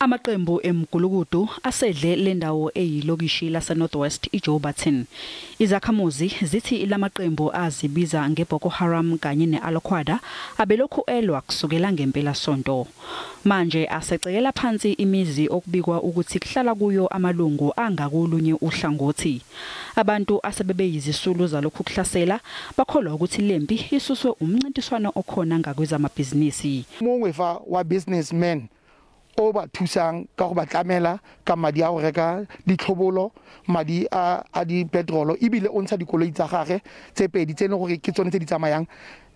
Amaqembu emgulukudu asedle lendawo eyilokishi lase Northwest iJouberton. Izakhamuzi zithi lamaqembu azibiza ngeBoko Haram kanye neAl-Qaeda abelokhu elwa kusukela ngempela sonto. Manje asecekela phansi imizi okubikwa ukuthi kuhlala kuyo amalungu angakulunye uhlangothi. Abantu asebebeyizisulu zalokhu kuhlasela bakholwa ukuthi lempi isuswe umncintiswano okhona ngakwezamabhizinisi. Mongwe fa wa businessman o ba thusang ka go ba tlamela ka madi a go reka ditlhobolo, madi a di petrol, ebile o ntsha dikoloi tsa gagwe tse pedi tse e leng gore ke tsone tse di tsamayang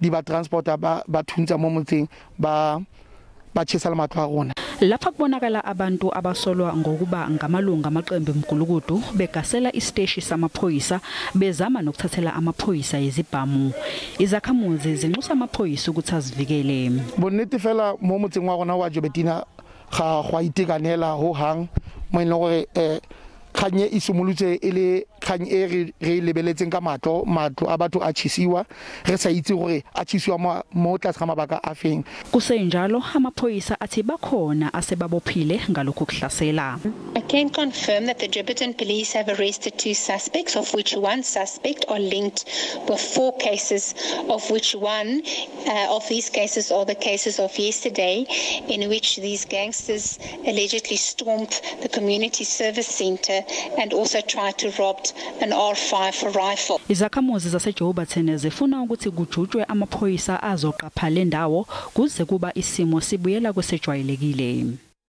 di ba transporta ba thuntsa mo motseng ba chesa le matlo a rona. Lapha kubonakala abantu abasolwa ngokuba ngamalungu amaqembu emgulukudu begasela isiteshi samaphoyisa bezama nokuthathela amaphoyisa izibhamu. Izakhamuzi zinxusa amaphoyisa ukuthi azivikele. Bonnete fela mo motseng wa rona wa Joubertina ga go a itekanela ho hang mo e leng gore kgang e simolotse e le kgang e re lebeletseng ka matlo a batho a tshisiwa re sa itse gore a tshisiwa mo tlase ga mabaka a feng. Kusenjalo amaphoyisa athi bakhona asebabophile ngalokhu kuhlasela. I can confirm that the Jouberton police have arrested 2 suspects, of which 1 suspect are linked with 4 cases, of which one of these cases are the cases of yesterday, in which these gangsters allegedly stormed the community service center and also tried to rob an R5 rifle. Izakhamuzi zaseJouberton zifuna ukuthi kujutshwe amaphoyisa azoqapha le ndawo kuze kuba isimo sibuyela kwesejwayelekile.